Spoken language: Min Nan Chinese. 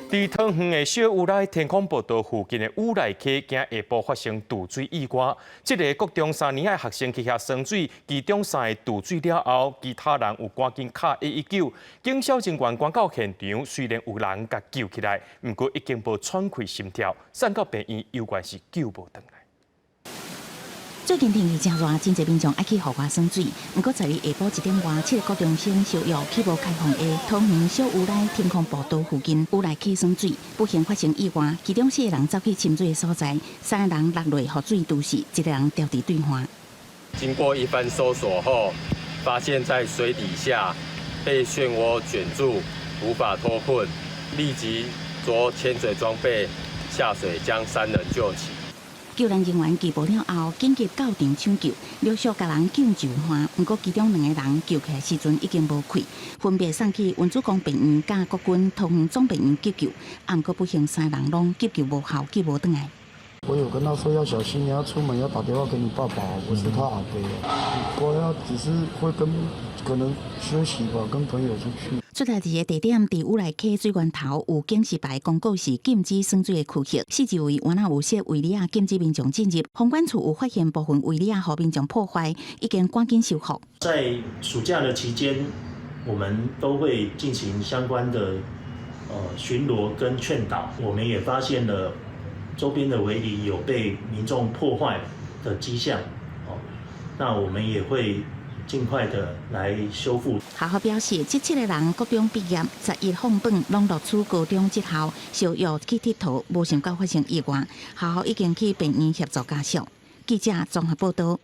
佇桃園的小烏來天空步道附近的烏來溪，今下晡發生墮水意外。這个國中三年的學生去遐耍水，其中三个墮水了後，其他人有趕緊敲119。警消人員趕到現場，雖然有人共救起來，毋過已經無喘氣心跳，送到病院猶原是救無轉來。最近天氣誠熱，真濟民眾愛去戶外耍水。毋過在下晡1點外，七个國中生相約去無開放的桃園小烏來天空步道附近烏來溪耍水，不幸發生意外。其中四个人走去深水的所在，三个人落落予水揬死，一个人牢佇對岸。經過一番搜索後，發現在水底下被漩渦捲住，無法脫困，立即著潛水裝備下水將三人救起。救難人員羈捕了後，緊急到場搶救，陸續共人救上岸。毋過其中兩个人救起來時陣已經無氣，分別送去溫主公病院佮國軍桃園總病院急救。毋過不幸三人攏急救無效，救無轉來。我有跟他說要小心，你要出門要打電話給你爸爸，我是他阿伯。我要只是會跟可能休息吧，跟朋友出去。出代誌的地點佇烏來溪水源頭有警示牌公告是禁止耍水的區域，四周圍原來有設圍籬仔禁止民眾進入。房管處有發現部分圍籬仔予民眾破壞，已經趕緊修復。在暑假的期間，我們都會進行相關的巡邏跟勸導。我們也發現了周邊的圍籬有被民眾破壞的跡象，哦，那我們也會盡快的來修復。學校表示，這七个人國中畢業，11放榜攏錄取高中職校，相約去𨑨迌，無想到發生意外。學校已經去病院協助家屬。記者綜合報道。